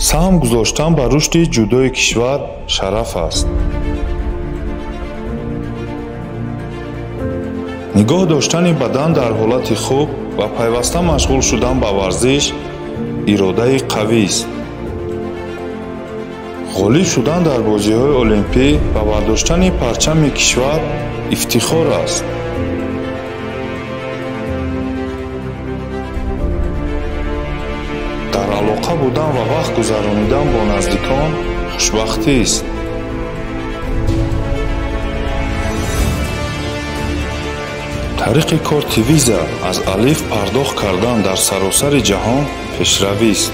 Саҳм гузоштан ба рушди ҷудои кишвар шараф аст. Нигоҳ доштани бадан дар ҳолати хуб ва пайваста машғул шудан ба варзиш иродаи қавист. Ғолиб шудан дар бозиҳои олимпӣ ва бардоштани парчами кишвар ифтихор аст. Дар алоқа будан ва вақт гузаронидан бо наздикон хушбахтист. Тариқи корти виза аз алиф пардохт кардан дар саросари ҷаҳон пешравист.